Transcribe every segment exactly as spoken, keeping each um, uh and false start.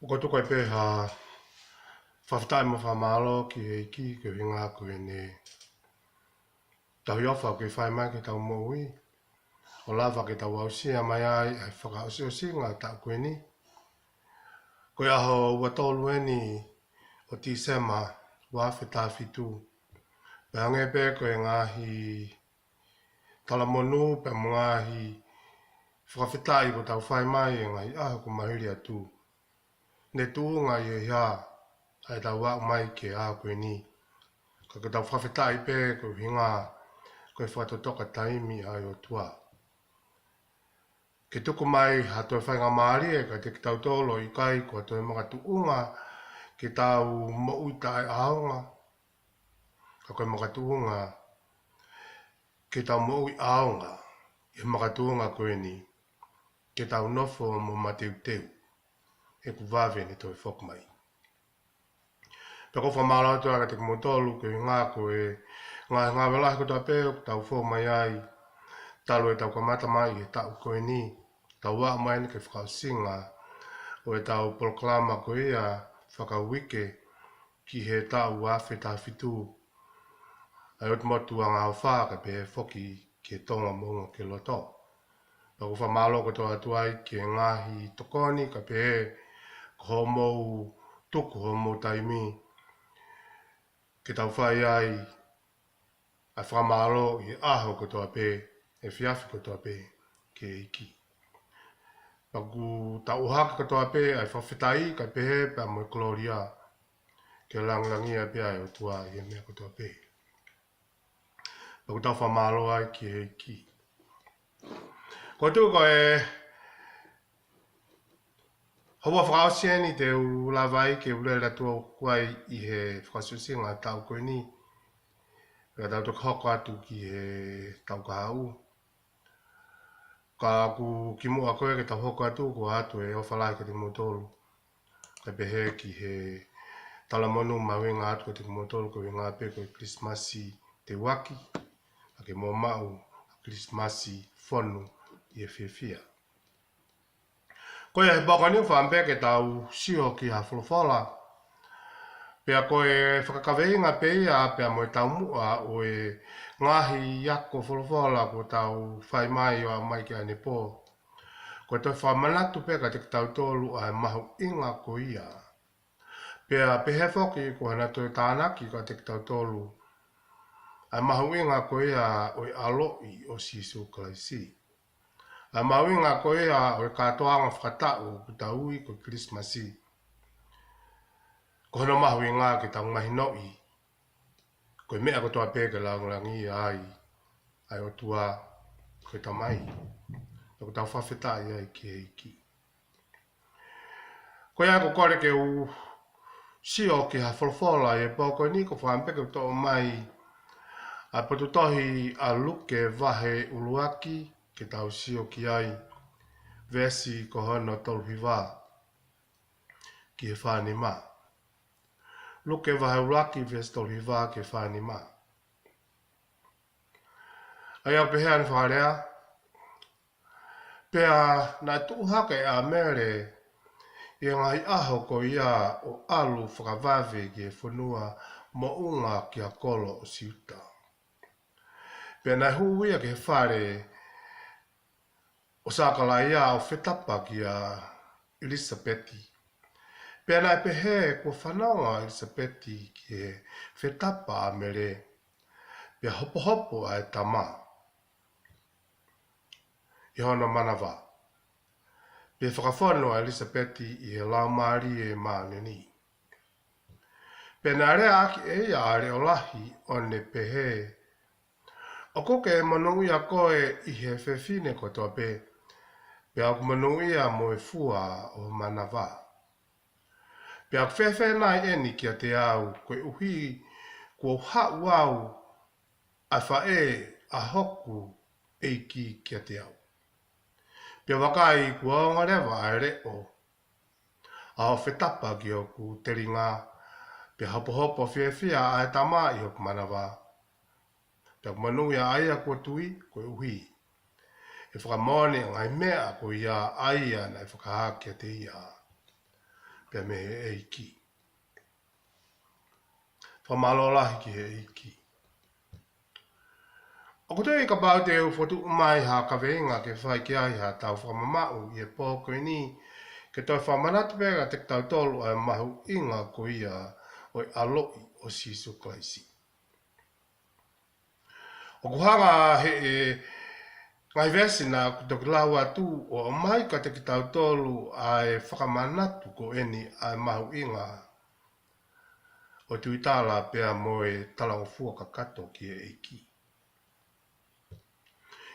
ʻOku ou tuku ai pē ha fakafetaʻi mo e fakamālō ki he ʻEiki koeʻuhi ko ʻene tauhi ʻofa ʻoku fai mai ki heʻetau moʻui, ʻo lava ke tau aʻusia mai ai ʻa e fakaʻosiʻosinga ʻo e taʻu ko eni. Ko e ʻaho ua tolu eni ʻo Tīsema, ua afe taha fitu. Pea hangē pē ko e ngaahi talamonū pea mo e ngaahi fakafetaʻi kuo tau fai mai he ngaahi ʻaho kuo maliu atu, ne tuʻunga ia ʻi he hā ʻa ʻetau aʻu mai ki he ʻaho ko eni. Ka ke tau fakafetaʻi pē koeʻuhi ko e fakatotoka taimi ʻa e ʻOtua ke tuku mai ha toe faingamālie kiate kitautolu, ʻikai ko ha toe makatuʻunga ke tau moʻui taʻeʻaonga, ka ko e makatuʻunga ke tau moʻui ʻaonga ʻi he makatuʻunga ko eni, ke tau nofo mo mateuteu he ʻoku vave ʻene toe foki mai. Pea ʻoku ou fakamālō atu kiate kimoutolu koeʻuhi ko e ngaahi ngāue lahi kotoa pē ʻoku tau fou mai ai talu ʻetau kamata mai he taʻu ko eni, tau aʻu mai eni ki he fakaʻosinga ʻo ʻetau polokalama ko ia fakauike ki he taʻu ua afe taha fitu, ʻa e ʻOtu Motu Angaʻofa kae pehē foki ki he Tonga Moʻunga ki he Loto. Pea ʻoku ou fakamālō kotoa atu ai ki he ngaahi tokoni kae pehē ko hoʻomou tuku hoʻomou taimi ke tau fai ai ʻa e fakamālō ʻi he ʻaho kotoa pē, efiafi kotoa pē ki he ʻEiki. Pea ʻoku tau ʻohake kotoa pē ʻa e fakafetaʻi kae pehē pea mo e kolōlia ke langilangiʻia pē ʻa e ʻOtua ʻi he meʻa kotoa pē. Pea ʻoku tau fakamālō ai ki he ʻEiki. Ko e tuʻu ko e houa fakaʻosi eni te u lava ai ke u lele atu ʻoku ʻi ai ʻi he fakaʻosiʻosinga ʻo e taʻu ko eni, pea tau toki hoko atu ki he taʻu kahaʻu. Ka ʻoku kimuʻa ko ē ke tau hoko atu, ʻoku ʻoatu e ʻofa lahi kiate kimoutolu kae pehē ki he talamonū mahuʻinga atu kiate kimoutolu koeʻuhi pē ko e Kilisimasi teuaki, ka ke mou maʻu ʻa e Kilisimasi fonu ʻi he fiefia. Ko ia he pō ko eni ʻoku fiemaʻu pē ke tau sio ki ha folofola. Pea ko e fakakaveinga pē ia pea mo e taumuʻa ʻo e ngaahi ako folofola kuo tau fai mai ʻo aʻu mai ki ʻanepō, ko e toe fakamanatu pē kiate kitautolu ʻa e mahuʻinga ko ia. Pea pehē foki ko hano toe tānaki kiate kitautolu ʻa e mahuʻinga ko ia ʻo e ʻaloʻi ʻo Sīsū Kalaisi. ʻA e mahuʻinga ko ia ʻo e kātoanga fakataʻu ʻoku tau ui ko e Kilisimasi. Ko hono mahuʻinga ke tau mahinoʻi ko e meʻa kotoa pē ke langilangiʻia ai ʻa e ʻOtua ko e Tamai, ʻoku tau fakafetaʻi ai ki he ʻEiki. Ko ia ʻoku ou kole ke u sio ki ha folofola ʻi he pō ko eni, ʻoku fiemaʻu pē ke u toʻo mai ʻa e potutohi ʻa Luke vahe ʻuluaki ke tau sio ki ai, veesi ko hono tolu hiva ki he fā nima. Luke vahe ʻuluaki veesi tolu hiva ki he fā nima. ʻA ia ʻoku pehē ʻa e fakalea: Pea naʻe tuʻu hake ʻa Mele ʻi he ngaahi ʻaho ko ia ʻo ʻalu fakavave ki he fonua moʻunga ki he kolo ʻo Siuta. Pea naʻe hū ia ki he fale ʻo Sakalaia ʻo fetapa kia ʻIlisapeti. Pea naʻe pehē kuo fanongo ʻa ʻIlisapeti ki he fetapa ʻa Mele, pea hopohopo ʻa e tama ʻi hono manava. Pea fakafonu ʻa ʻIlisapeti ʻi he Laumālie Māʻoniʻoni. Pea naʻe lea ʻaki ʻe ia ʻa e leʻo lahi ʻo ne pehē: ʻOku ke monūʻia koe ʻi he fefine kotoa pē, pea ʻoku monūʻia mo e fua ʻo ho manava. Pea ʻoku fēfē nai ʻeni kiate au, koeʻuhi kuo haʻu au ʻa e faʻē ʻa hoku ʻEiki kiate au? Pea vakai, kuo ongo leva ʻa e leʻo ʻa hoʻo fetapa ki hoku telinga, pea hopohopo fiefia ʻa e tama ʻi hoku manava. Pea ʻoku monūʻia ʻa ia kuo tui, koeʻuhi ʻe fakamoʻoni ʻa e ngaahi meʻa ko ia ʻa ia naʻe fakahā kiate ia. pea mei he ʻEiki. Fakamālō lahi ki he ʻEiki. ʻOku ou tui kapau te u fokotuʻu mai ha kaveinga ke fai ki ai haʻatau fakamamaʻu ʻi he pō ko eni, ke toe fakamanatu pē kiate kitautolu ʻa e mahuʻinga ko ia ʻo e ʻaloʻi ʻo Sīsū Kalaisi. ʻOku hanga ʻe he ngaahi veesi naʻa ku toki lau atu ʻo ʻomai kiate kitautolu ʻa e fakamanatu ko eni ʻa e mahuʻinga ʻo e tuitala pea mo e talangofua kakato ki he ʻEiki.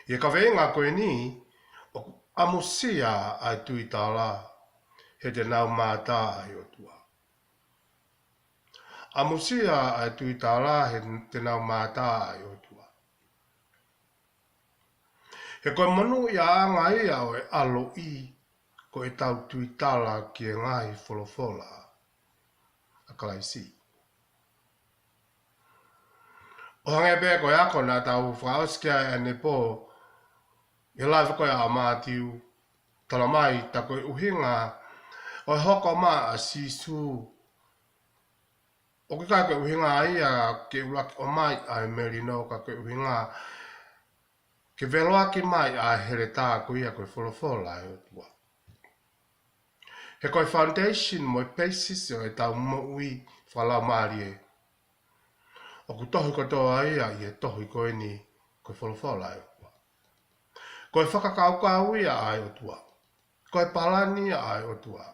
ʻI he kaveinga ko eni, ʻoku ʻamusia ʻa e tuitala he te nau mātā ʻa e ʻOtua. ʻAmusia ʻa e tuitala he te nau mātā ʻa e ʻOtua. He ko e monūʻiaʻanga ia ʻo e ʻaloʻi, ko ʻetau tuitala ki he ngaahi folofola ʻa Kalaisi. ʻO hangē pē ko e ako naʻa tau fakaʻosi ki ai ʻanepō, ʻi he lave ko ia ʻa Mātiu, talamai tā ko e ʻuhinga ʻo e hoko mai ʻa Sīsū, ʻoku ʻikai ko e ʻuhinga ia ke ʻuluaki ʻomai ʻa e melino, ka ko e ʻuhinga ke veloʻaki mai ʻa e heletā ko ia ko e folofola ʻa e ʻOtua. He ko e foundation mo e basis ʻo ʻetau moʻui fakalaumālie, ʻoku tohi kotoa ia ʻi he tohi ko eni ko e folofola ʻa e ʻOtua. Ko e fakakaukau ia ʻa e ʻOtua. Ko e palani ia ʻa e ʻOtua.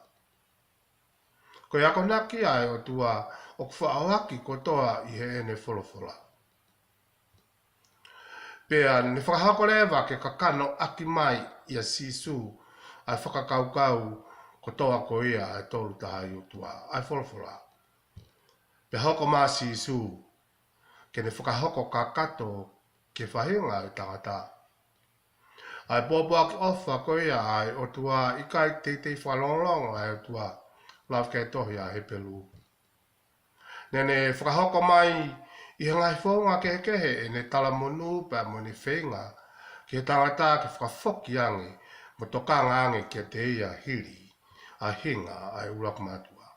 Ko e akonaki ʻa e ʻOtua ʻoku faʻoaki kotoa ʻi heʻene folofola. Pea ne fakahoko leva ke kakanoʻaki mai ʻia Sīsū ʻa e fakakaukau kotoa ko ia ʻa e Tolu Tahaʻi ʻOtua, ʻa e folofola. Pea hoko mai ʻa Sīsū ke ne fakahoko kakato ki he faʻahinga ʻo e tangata ʻa e pōpoaki ʻofa ko ia ʻa e ʻOtua, ʻikai teitei fakalongolongo ʻa e ʻOtua, lave ki he tohi ʻa Hepelū. Naʻa ne fakahoko mai ʻi he ngaahi founga kehekehe ʻene talamonū pea mo ʻene feinga ki he tangata ke fakafoki ange mo tokanga ange kiate ia hili ʻa e hinga ʻa e ʻuluaki mātuʻa.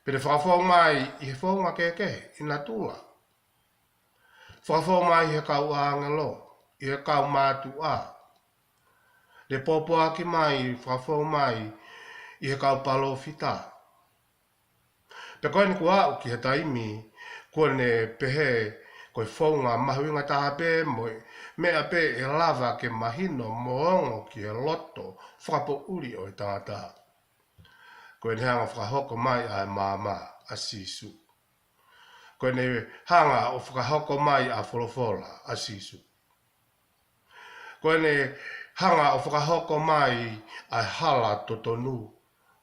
Pea ne fakafou mai ʻi he founga kehekehe ʻi natula. Fakafou mai ʻi he kau ʻāngelo, ʻi he kau mātuʻa. Ne pōpoaki mai, fakafou mai ʻi he kau palōfita. Pea ko eni kuo aʻu ki he taimi kuo ne pehē ko e founga mahuʻinga taha pē mo e meʻa pē ʻe lava ke mahino mo ongo ki he loto fakapoʻuli ʻo e tangata, ko ʻene hanga ʻo fakahoko mai ʻa e maama ʻa Sīsū. Ko ʻene hanga ʻo fakahoko mai ʻa e folofola ʻa Sīsū. Ko ʻene hanga ʻo fakahoko mai ʻa e hala totonu,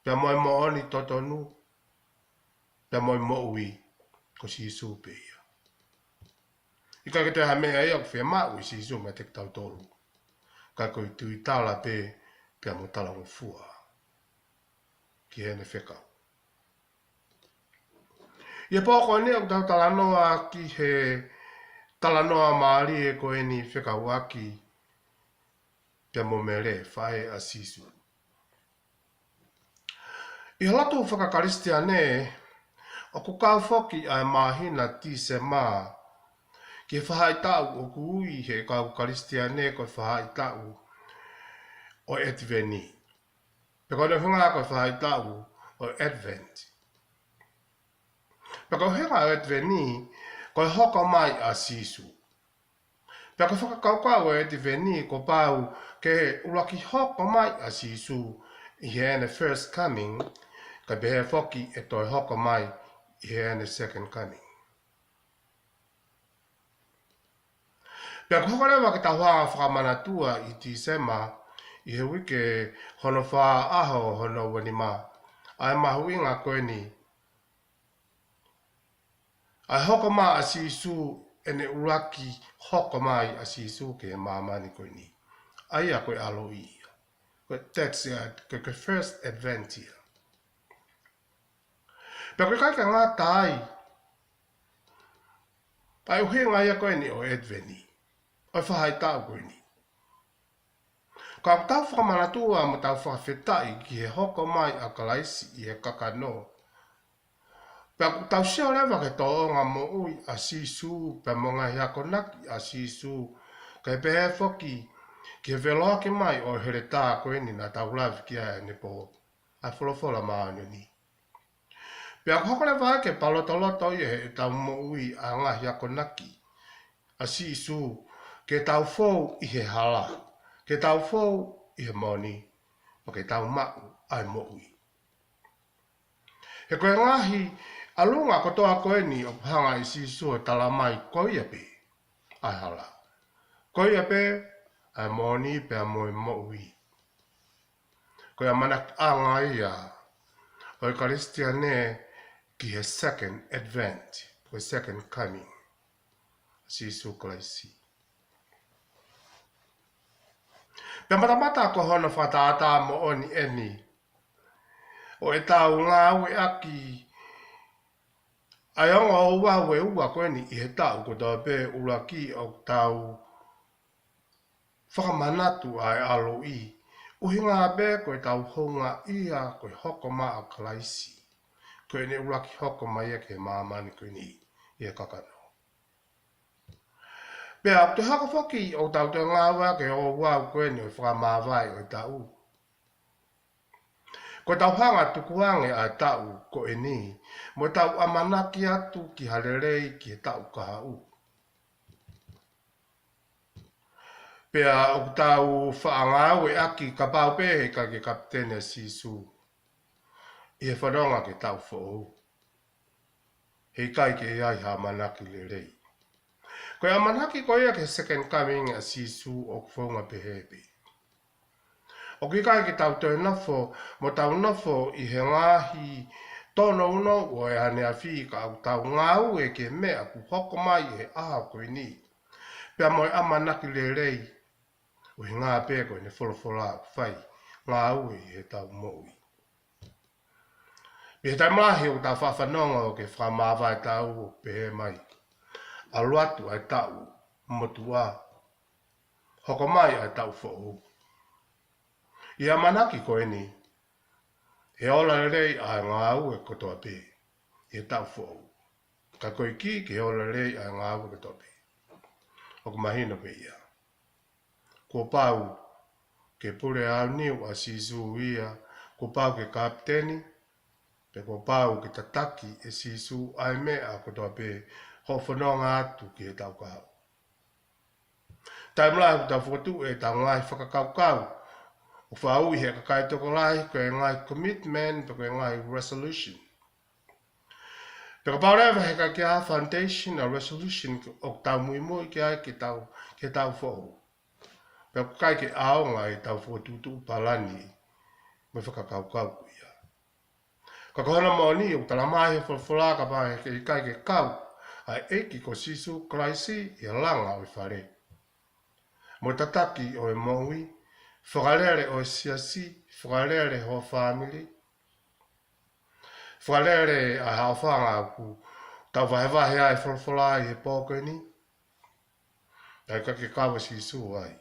pea mo e moʻoni totonu, pea mo e moʻui, ko Sīsū pē ia. ʻIkai ke toe ha meʻa ia ʻoku fiemaʻu ʻe Sīsū meiate kitautolu, ka ko e tuitala pē, pea mo e talangofua ki heʻene fekau. ʻI he pō ko eni ʻoku tau talanoa ki he talanoa mālie ko eni fekauʻaki pea mo Mele, faʻē ʻa Sīsū. ʻI he lotu fakakalisitiane, ʻoku kau foki ʻa e māhina Tīsema ki he faʻahitaʻu ʻoku ui ʻe he kau Kalisitiane ko e faʻahitaʻu ʻo e ʻEtiveni. Pea ko hono ʻuhinga ko e faʻahitaʻu ʻo e Advent. Pea ko e ʻuhinga ʻo e ʻEtiveni, ko e hoko mai ʻa Sīsū. Pea ko e fakakaukau ʻo e ʻEtiveni, kuo pau ke ʻuluaki hoko mai ʻa Sīsū ʻi heʻene first coming, kae pehē foki ʻe toe hoko mai ʻi heʻene second coming. Pea ʻoku hoko leva ke tau hanga ʻo fakamanatua ʻi Tīsema, ʻi he uike hono fā, ʻaho hono uanima, ʻa e mahuʻinga ko eni, ʻa e hoko mai ʻa Sīsū, ʻene ʻuluaki hoko mai ʻa Sīsū ki he māmani ko eni. ʻA ia ko e ʻaloʻi ia. Ko e, that's, uh, ko e, ko e first advent ia. Pea ʻoku ʻikai ke ngata ai, ʻa e ʻuhinga ia ko eni ʻo e ʻEtiveni, ʻo e faʻahitaʻu ko eni. Ka ʻoku tau fakamanatua mo tau fakafetaʻi ki he hoko mai ʻa Kalaisi ʻi he kakano. Pea ʻoku tau sio leva ki he tōʻonga moʻui ʻa Sīsū pea mo e ngaahi akonaki ʻa Sīsū, kae pehē foki ki he feʻiloaki mai ʻo e heletā ko eni naʻa tau lave ki ai ʻanepō, ʻa e folofola māʻoniʻoni. Pea ʻoku hoko leva ke palotoloto ia heʻetau moʻui ʻa e ngaahi akonaki ʻa Sīsū, ke tau fou ʻi he hala, ke tau fou ʻi he moʻoni, pea ke tau maʻu ʻa e moʻui. He ko e ngaahi ʻalunga kotoa ko eni ʻoku hanga ʻe Sīsū ʻo tala mai, ko ia pē ʻa e hala, ko ia pē ʻa e moʻoni pea mo e moʻui. Ko e ʻamanakiʻanga ia ʻo e Kalisitiane ki he second advent, ko e second coming ʻa Sīsū Kalaisi. Pea matamata ko hono fakatātā moʻoni eni ʻo ʻetau ngāueʻaki ʻa e ongo ouau ʻe ua ko eni ʻi he taʻu kotoa pē. ʻUluaki, ʻoku tau fakamanatu ʻa e ʻaloʻi, ʻuhinga pē ko ʻetau houngaʻia ko e hoko mai ʻa Kalaisi, ko ʻene ʻuluaki hoko mai ia ki he māmani ko eni ʻi he kakano. Pea ʻoku toe hoko foki ʻo tau toe ngāueʻaki e ouau ko eni ʻo e fakamāvae ʻo e taʻu, ko ʻetau hanga ʻo tukuange ʻa e taʻu ko eni mo ʻetau ʻamanaki atu ki ha lelei ki he taʻu kahaʻu. Pea ʻoku tau faʻa ngāueʻaki kapau pē he ʻikai ke kapiteni ʻa Sīsū ʻi he fononga ki he taʻu foʻou, he ʻikai ke ʻi ai ha ʻamanaki lelei. Ko e ʻamanaki ko ia ki he second coming ʻa Sīsū ʻoku founga pehē pē. ʻOku ʻikai ke tau toe nofo mo tau nofo ʻi he ngaahi tōnounou ʻo e ʻaneafi, ka ʻoku tau ngāue ki he meʻa kuo hoko mai ʻi he ʻaho ko eni, pea mo e ʻamanaki lelei, ʻuhinga pē ko ʻene folofola ʻoku fai ngāue ʻi heʻetau moʻui. Pea ʻi he taimi lahi ʻoku tau faʻa fanongo ki he fakamāvae taʻu ʻoku pehē mai, ʻalu atu ʻa e taʻu motuʻa, hoko mai ʻa e taʻu foʻou. ʻI he ʻamanaki ko eni, he ola lelei ʻa e ngāue kotoa pē ʻi he taʻu foʻou. Ka ko e kī ki he ola lelei ʻa e ngāue kotoa pē, ʻoku mahino pē ia. Kuo pau ke pule aoniu ʻa Sīsū ia, kuo pau ke kapiteni, pea kuo pau ke tataki ʻe Sīsū ʻa e meʻa kotoa pē, hoʻo fononga atu ki he taʻu kahaʻu. Taimi lahi ʻoku tau fokotuʻu ʻetau ngaahi fakakaukau, ʻoku faʻa ui ʻe he kakai tokolahi ko e ngaahi commitment, pe ko e ngaahi resolution. Pea kapau leva he ʻikai ke ʻi ai ha foundation ʻa e resolution ʻoku tau muimui ki ai ki he taʻu, ki he taʻu foʻou, pea ʻoku ʻikai ke ʻaonga ʻetau fokotuʻutuʻu palani mo e fakakaukau ko ia. Ka ko hono moʻoni ʻoku tala mai ʻe he folofola, kapau he ʻikai ke kau ʻa e ʻEiki ko Sīsū Kalaisi ʻi he langa ʻo e fale mo e tataki ʻo e moʻui, fakalele ʻo e siasi, fakalele ho fāmili, fakalele ʻa e haʻofanga ʻoku tau vahevahe ai e folofola ʻi he pō ko eni, ka ʻikai ke kau ʻa Sīsū ai,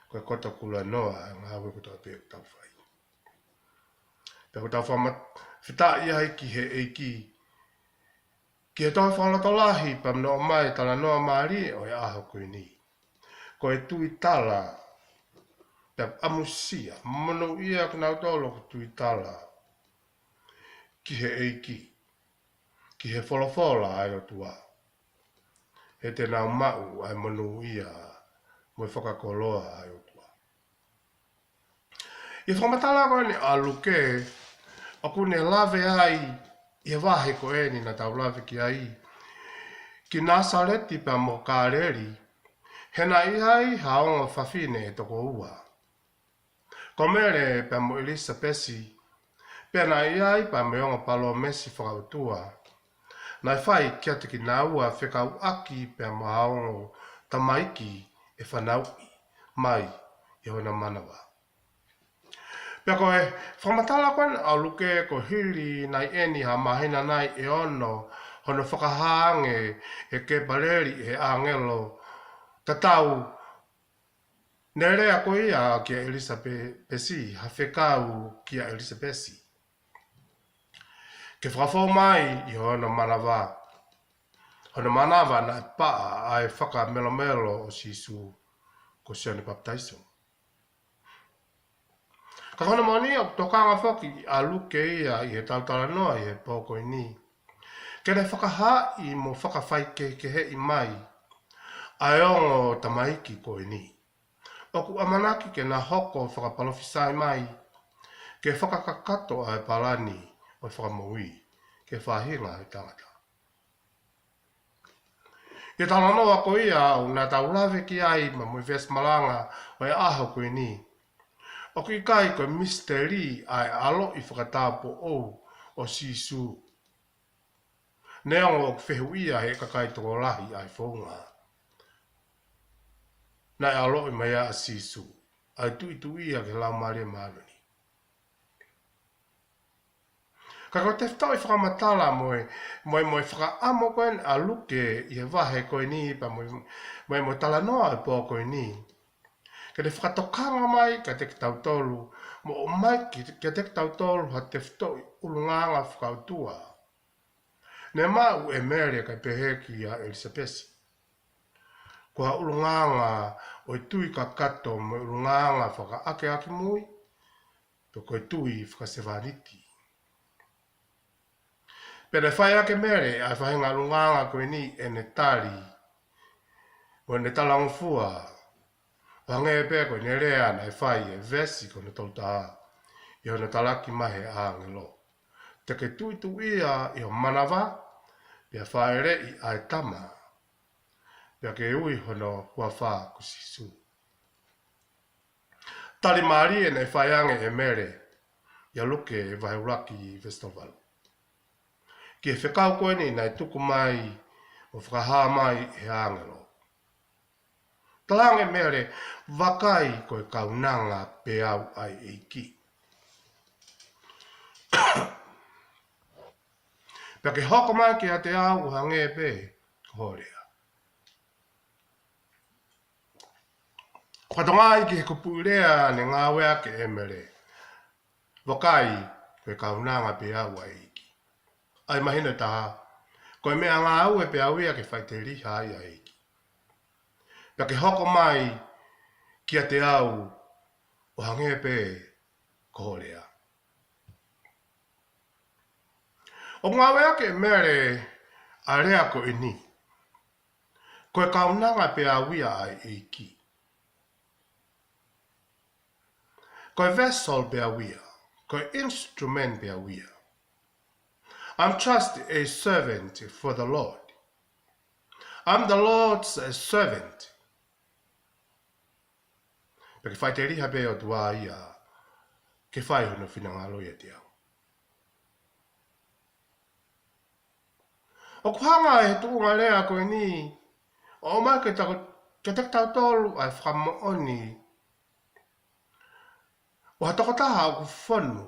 ko e koto kulanoa ʻa e ngāue kotoa pē ʻoku tau fai. Pea ʻoku tau fakafetaʻi ai ki he ʻEiki, ki he tohi fakalotolahi pea mo hono ʻomai e talanoa mālie ʻo e ʻaho ko eni. Ko e tuitala, pea ʻamusia, monūʻia kinautolu ʻoku tuitala ki he ʻEiki, ki he folofola ʻa e ʻOtua, he te nau maʻu ʻa e monūʻia mo e fakakoloa ʻa e ʻOtua. ʻI he fakamatala ko eni ʻa Luke, ʻoku ne lave ai ʻi he vahe ko eni naʻa tau lave ki ai, ki Nāsaleti pea mo Kāleli, he naʻe ʻi ai ha ongo fafine ʻe toko ua, ko Mele pea mo ʻIlisapesi, pea naʻe ʻi ai pea mo e ongo palōmesi fakaʻotua naʻe fai kiate kinaua, fekauʻaki pea mo ha ongo tamaiki ʻe fanauʻi mai ʻi hona manava. Pea ko e fakamatala ko eni ʻa Luke, ko e hili nai eni ha māhina nai ʻe ono hono fakahā ange ʻe Kepaleli ʻe he ʻāngelo tatau Ne lea ko ia kia ʻElisapesi, ha fekau kia ʻElisapesi ke fakafou mai ʻi hono manava, hono manava naʻe paʻa ʻa e fakamelomelo ʻo Sīsū ko Sione Papitaiso. Ka ko hono moʻoni ʻoku tokanga foki ʻa Luke ia ʻi heʻetau talanoa ʻi he pō ko eni, ke ne fakahaaʻi mo fakafaikehekeheʻi mai ʻa e ongo tamaiki ko eni ʻoku ʻamanaki ke na hoko fakapalofisai mai ke fakakakato ʻa e palani ʻo e fakamoʻui ki he faʻahinga ʻo e tangata. ʻI he talanoa ko ia ʻoku tau lave ki ai pea mo e veesi malanga ʻo e ʻaho ko eni, ʻoku ʻikai ko e misiteli ʻa e ʻaloʻi fakatāupoʻou ʻo Sīsū. Neongo ʻoku fehuʻia ʻe he kakai tokolahi ʻa e founga naʻe ʻaloʻi mai ai ʻa Sīsū, ʻa e Tuʻi Tuʻia ki he Laumālie Māʻoniʻoni. Ka ko e tefitoʻi fakamatala mo e, mo e, mo e fakaʻamu ko eni ʻa Luke ʻi he vahe ko eni pea mo e, mo e, mo e talanoa ʻo e pō ko eni, ke ne fakatokanga mai kiate kitautolu, mo ʻomai ki, kiate kitautolu ha tefitoʻi ʻulungaanga fakaʻotua ne maʻu ʻe Mele kae pehē kia ʻElisapesi. Ko ha ʻulungaanga ʻo e tui kakato mo e ʻulungaanga fakaʻakeʻakimui, pe ko e tui fakasevāniti. Pea ne fai ʻaki ʻe Mele ʻa e faʻahinga ʻulungaanga ko eni ʻi heʻene tali mo ʻene talangofua, ʻo hangē pē ko ʻene lea naʻe fai ʻi he veesi ko hono tolu taha, ʻi hono talaki mai ʻe he ʻāngelo: Te ke tuʻituʻia ʻi ho manava, pea fāʻeleʻi ʻa e tama, pea ke ui hono huafa ko Sīsū. Tali mālie naʻe fai ange ʻe Mele ʻia Luke vahe ʻuluaki veesi tolu valu ki he fekau ko eni naʻe tuku mai mo fakahā mai ʻe he ʻāngelo. Talaange ʻe Mele: Vakai, ko e kaunanga pē au ʻa e ʻEiki. Pea ke hoko mai kiate au ʻo hangē pē ko ho lea. Fakatonga ai ki he kupuʻi lea ne ngāueʻaki ʻe Mele: Vakai, ko e kaunanga pē au ʻa e ʻEiki. ʻA e mahino ʻe taha, ko e meʻangāue pē au ia ke faʻiteliha ai ʻa e ʻEiki. Pea ke hoko mai kiate au ʻo hangē pē ko ho lea. ʻOku ngāueʻaki ʻe Mele ʻa e lea ko eni: Ko e kaunanga pē au ia ʻa e ʻEiki. Ko e vessel pē au ia. Ko e instrument pē au ia. I'm just a servant for the Lord. I'm the Lord's, uh, servant. Pea ke faʻiteliha pē ʻOtua ia ke fai hono finangalo ʻiate au. ʻOku hanga ʻe he tuʻunga lea ko eni ʻo ʻomai kiate kitautolu ʻa e fakamoʻoni ʻo ha tokotaha ʻoku fonu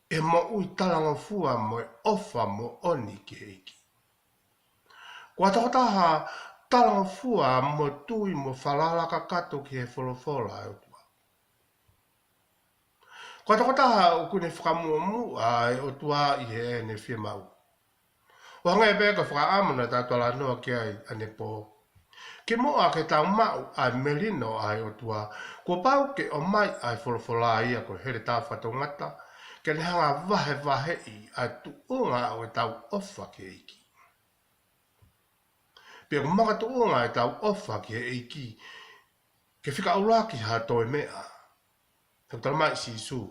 ʻi he moʻui talangofua mo e ʻofa moʻoni ki he ʻEiki. Ko ha tokotaha talangofua mo tui mo falala kakato ki he folofola ʻa e ʻOtua. Ko ha tokotaha ʻoku ne fakamuʻomuʻa ʻa e ʻOtua ʻi heʻene fiemaʻu. ʻO hangē pē ko e fakaʻamu naʻa tau talanoa ki ai ʻanepō, kimuʻa ke tau maʻu ʻa e melino ʻa e ʻOtua, kuo pau ke ʻomai ʻa e folofola ia ko e heletā fakatoungata, ke ne hanga vahevaheʻi ʻa e tuʻunga ʻo ʻetau ʻofa ki he ʻEiki. Pea ʻoku makatuʻunga ʻetau ʻofa ki he ʻEiki ke fika ʻuluaki ha toe meʻa. He ʻoku talamai ʻe Sīsū,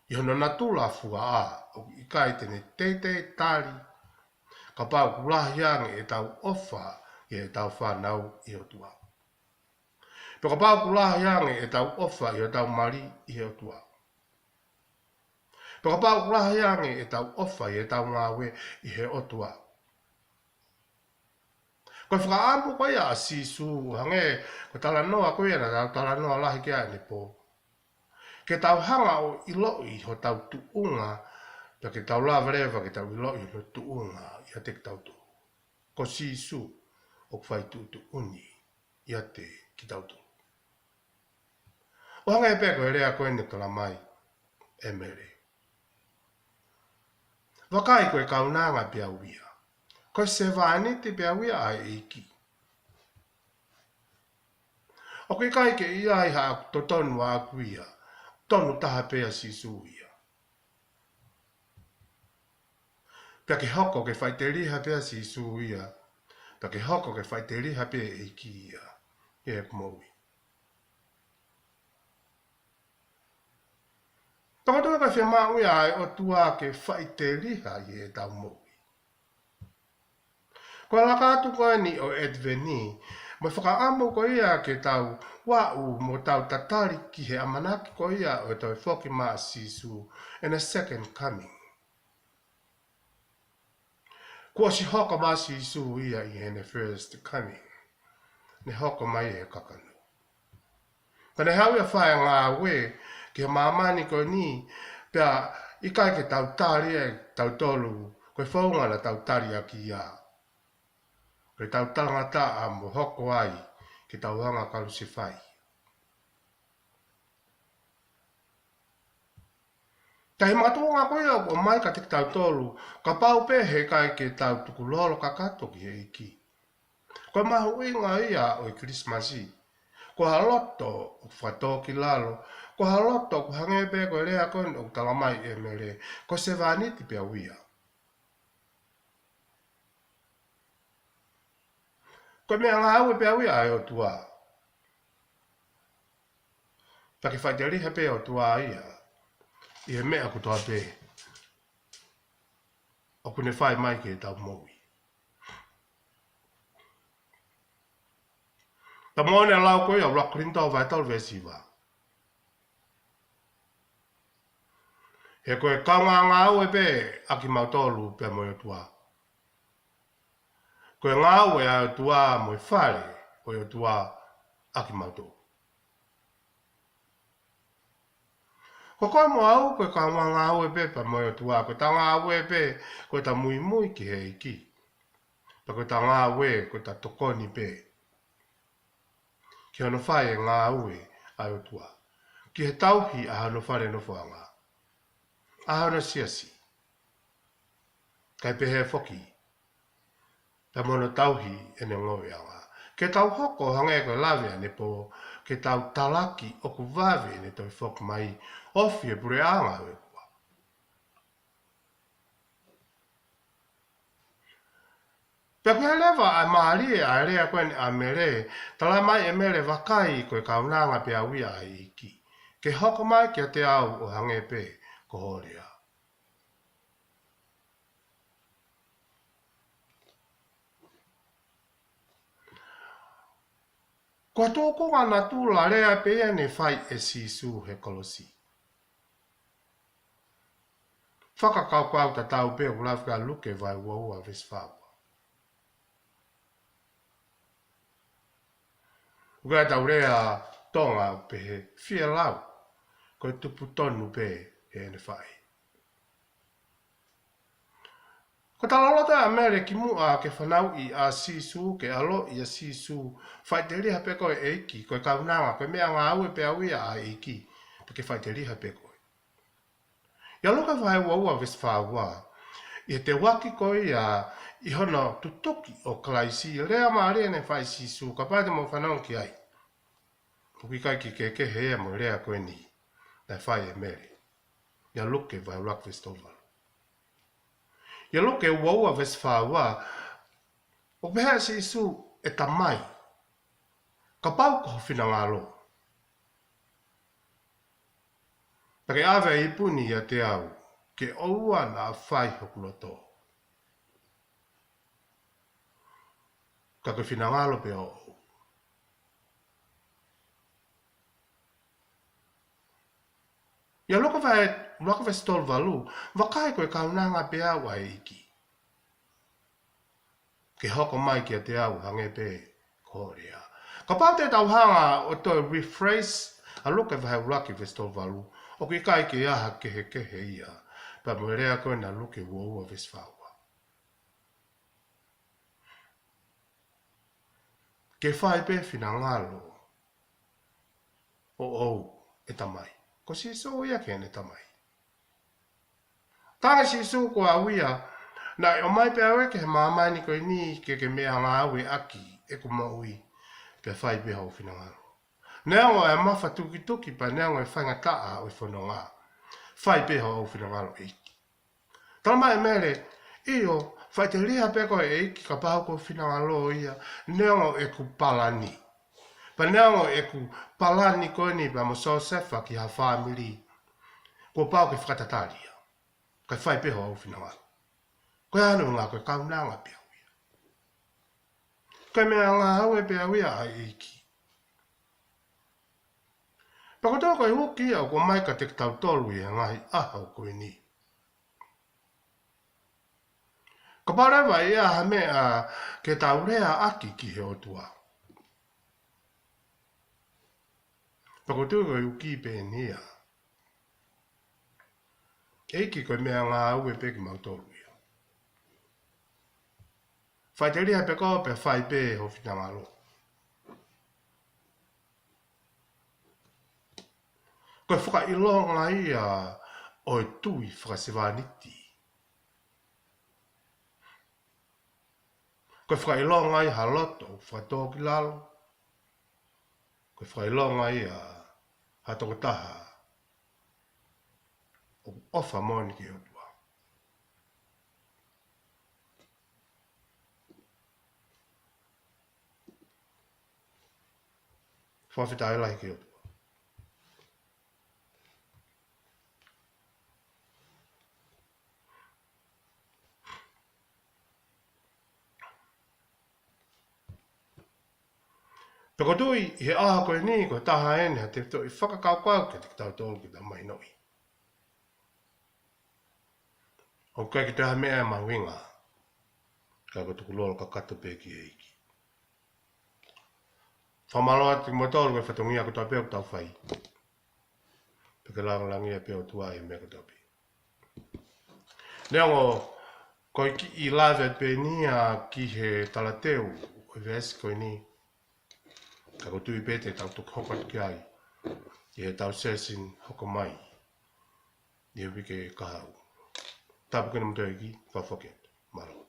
ʻi hono natula fuaʻa, ʻoku ʻikai te ne teitei tali kapau ʻoku lahi ange ʻetau ʻofa ʻi heʻetau fānau ʻi he ʻOtua. Pe kapau ʻoku lahi ange ʻetau ʻofa ʻi heʻetau mali ʻi he ʻOtua. Pe kapau ʻoku lahi ange ʻetau ʻofa ʻi heʻetau ngāue ʻi he ʻOtua. Ko e fakaʻamu ko ia ʻa Sīsū, hangē ko e talanoa ko ia naʻa tau talanoa lahi ki ai ʻanepō, ke tau hanga ʻo ʻiloʻi hotau tuʻunga, pea ke tau lava leva ke tau ʻiloʻi hono tuʻunga ʻiate kitautolu. Ko Sīsū ʻoku fai tuʻutuʻuni ʻiate kitautolu. ʻO hangē pē ko e lea ko eni ʻoku tala mai ʻe Mele. Vakai, ko e kaunanga pē au ia. Ko e sevāniti pē au ia ʻa e ʻEiki. ʻOku ʻikai ke ʻi ai haʻaku totonu ʻaʻaku ia. Tonu taha pē ʻa Sīsū ia. Pea ke hoko ke faʻiteliha pē ʻa Sīsū ia. Pea ke hoko ke faʻiteliha pē ʻa e ʻEiki ia ʻi heʻeku moʻui. Pea ko e tō ka fiemaʻu ia ʻa e ʻOtua ke faʻiteliha ʻi heʻetau moʻui. Ko e laka atu ko eni ʻo e ʻAtiveni, mo e fakaʻamu ko ia ke tau aʻu mo tau tatali ki he ʻamanaki ko ia ʻo e toe foki mai ʻa Sīsū, ʻene second coming. Kuo ʻosi hoko mai ʻa Sīsū ia ʻi heʻene first coming. Ne hoko mai he kakano. Pea ne haʻu ia ʻo fai e ngāue ki he māmani ko eni, pea ʻikai ke tau tali ʻe tautolu ko e founga naʻa tau tali ʻaki ia. Ko ʻetau talangataʻa mo hoko ai ke tau hanga ʻo kalusefai. Ka ʻi he makatuʻunga ko ia ʻoku ʻomai kiate kitautolu, kapau pē he ʻikai ke tau tukulolo kakato ki he ʻEiki. Ko e mahuʻinga ia ʻo e Kilisimasi. Ko ha loto ʻoku fakatōkilalo, ko ha loto ʻoku hangē pē ko e lea ko eni ʻoku tala mai ʻe Mele, ko e sevāniti pē au ia. Ko e meʻangāue pē au ia ʻa e ʻOtua. Pea ke faʻiteliha pē ʻa e ʻOtua ia ʻi he meʻa kotoa pē ʻoku ne fai mai ki heʻetau moʻui. Pea mo ʻene lau ko ia ʻuluaki Kolinitō vahe tolu veesi hiva. He ko e kaungā ngāue pē ʻa kimautolu pea mo e ʻOtua. Ko e ngāue ʻa e ʻOtua mo e fale ʻo e ʻOtua ʻa kimautolu. Ko koe mo au ko e kaungā ngāue pē pea mo e ʻOtua, ko ʻeta ngāue pē ko ʻeta muimui ki he ʻEiki. Pea ko ʻeta ngāue ko ʻeta tokoni pē ki hono fai e ngāue ʻa e ʻOtua, ki he tauhi ʻa hono fale nofoʻanga, ʻa hono siasi, kae pehē foki pea mo hono tauhi ʻene ngoueʻanga. Ke tau hoko hangē ko e lave ʻanepō, ke tau talaki ʻoku vave ʻene toe foki mai, ofi e puleʻanga ʻo e ʻOtua. Pea ko e leva ʻa e mālie ʻa e lea ko eni ʻa Mele, tala mai ʻe Mele, vakai, ko e kaunanga pē au ia ʻa e ʻEiki. Ke hoko mai kiate au ʻo hangē pē ko hoʻo lea. Ko e tūkunga natula lea pē ia ne fai ʻe Sīsū he kolosi. Fakakaukau tatau pē ʻoku lave ki ai ʻa Luke vahe ua ua veesi fā ua. ʻOku ʻi ai ʻetau lea Tonga ʻoku pehē, fielau ko e tupu tonu pē heʻene faʻē. Ko e talaloto ʻa Mele kimuʻa ke fanauʻi ʻa Sīsū, ke ʻaloʻi ʻa Sīsū, faʻiteliha pē koe ʻEiki, ko e kaunanga, ko e meʻangāue pē au ia ʻa e ʻEiki, pea ke faʻiteliha pē koe. ʻIa Luke vahe ua ua veesi fā ua, ʻi he teuaki ko ia ʻi hono tutuki ʻo Kalaisi, lea mālie ne fai ʻe Sīsū, kapau te mou fanongo ki ai. ʻOku ʻikai ke kehekehe ia mo e lea ko eni naʻe fai ʻe Mele. ʻIa Luke vahe ua ua veesi tolu valu. ʻIa Luke ua ua veesi fā ua, ʻoku pehē ʻe Sīsū, ʻE Tamai, kapau ko ho finangalo, pea ke ʻave ʻa e ipu ni ʻiate au, ke ʻoua naʻa fai hoku loto, ka ko e finangalo pē ʻoʻou. ʻIa Luke vahe ua ua veesi tolu valu, vakai, ko e kaunanga pē au ʻa e ʻEiki. Ke hoko mai kiate au hangē pē ko hoʻo lea. Kapau te tau hanga ʻo toe rephrase ʻa Luke vahe ua ua veesi tolu valu, ʻoku ʻikai ke ʻi ai ha kehekehe ia pea mo e lea ko ena ʻa Luke ua ua veesi fā ua. Ke fai pē finangalo ʻoʻou, e Tamai. Ko Sīsū ia ki heʻene Tamai. Tala ʻe Sīsū ko au ia, naʻe ʻomai pē au ia ki he māmani ko eni ke ke meʻangāue ʻaki ʻeku moʻui, pea fai pē hoʻo finangalo. Neongo e mafatukituki pea neongo e faingataʻa ʻo e fononga, fai pē hoʻo finangalo ʻEiki. Tala mai ʻe Mele, ʻio, faʻiteliha pē koe ʻEiki kapau ko hoʻo finangalo ia, neongo ʻeku palani. Pea neongo ʻeku palani ko eni pea mo Siosefa ki ha fāmili, kuo pau ke fakatatali ia. Kae fai pē hoʻo finangalo. Ko e ʻuhinga ko e kaunanga pē au ia. Ko e meʻangāue pē au ia ʻa e ʻEiki. Pea ko e tō ko e uki ia ʻoku ʻomai kiate kitautolu ʻi he ngaahi ʻaho ko eni. Kapau leva ʻe ʻi ai ha meʻa ke tau lea ʻaki ki he ʻOtua. Pea ko e tō ko e uki pē eni ia. ʻEiki ko e meʻangāue pē kimautolu ia. Faʻiteliha pē koe pea fai pē hoʻo finangalo. Ko e fakaʻilonga ia ʻo e tui fakasevāniti. Ko e fakaʻilonga ia ha loto ʻoku fakatōkilalo. Ko e fakaʻilonga ia ha tokotaha ʻoku ʻofa moʻoni ki he ʻOtua. Fakafetaʻi lahi ki he ʻOtua. Pea ko e tui ʻi he ʻaho ko eni, ko e taha eni ha tefitoʻi fakakaukau kiate kitautolu ke tau mahinoʻi. ʻOku ʻikai ke toe ha meʻa ʻe mahuʻinga, ka ko e tukulolo kakato pē ki he ʻEiki. Fakamālō atu kimoutolu ko e fatongia kotoa pē ʻoku tau fai. Pea ke lāngilangiʻia pē ʻOtua ʻi he meʻa kotoa pē. Neongo ko e kiʻi lave pē eni ia ki he talateu ʻo e veesi ko eni. Ka ʻoku ou tui pē te tau toki hoko atu ki ai ʻi heʻetau session hoko mai ʻi he uike kahaʻu. Tāpuekina kimoutolu ʻe he ʻEiki, fakafoki atu. Mālō.